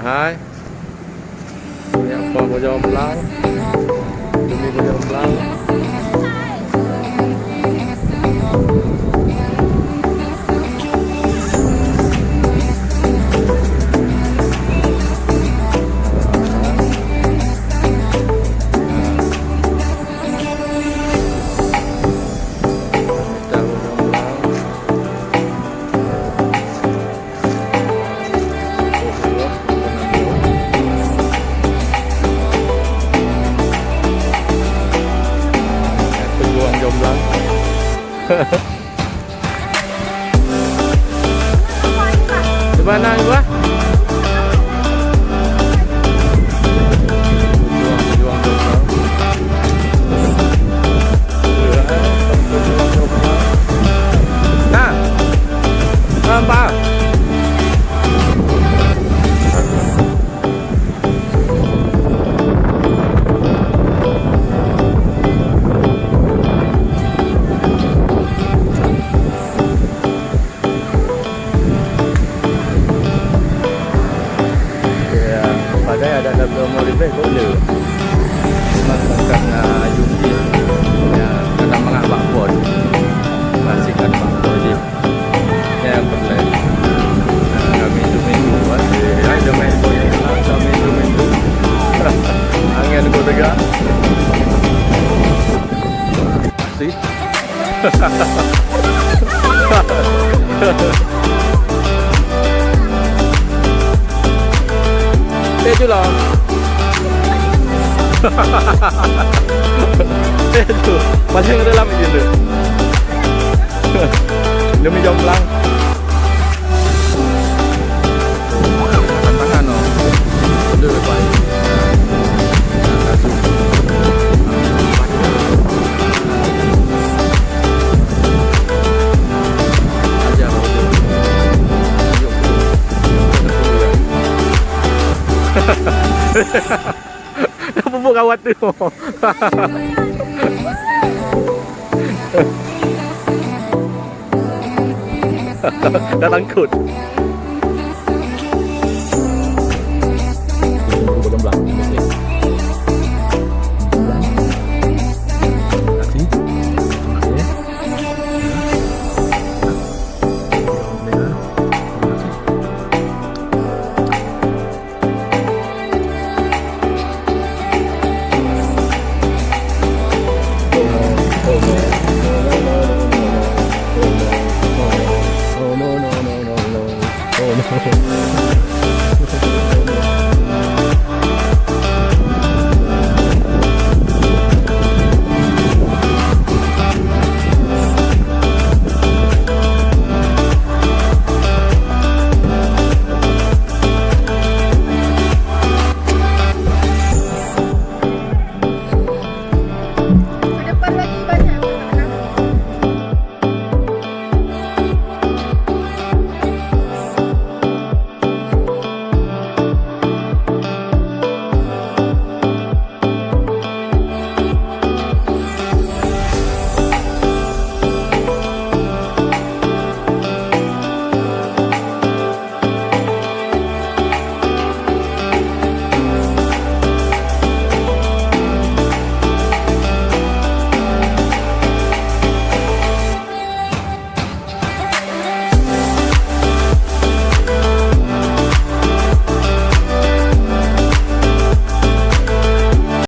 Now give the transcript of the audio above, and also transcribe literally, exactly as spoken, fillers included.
Hai. Nyak po bajèe blang. Demi bajèe blang. Pejuang jomblang. Di mana gua? Nah. Nampak. Ya, padahai adat lam kamoe ribèe kok le. Cuma sangkat na Yudi, ya, kana mangat bak pot. Masih kan bak pot je. Nyang peureulèe. Kami tu minggu, eh. Hai, damai boy. Kami tu minggu. Angin kau tegak. Asik. Eh, tu lah. Eh, tu. Paling dalam je tu. Demi jomblang. Tantangan, oh. Dia baik. Ajar, oh. Dah bubuk kawat tu. Dah langkot.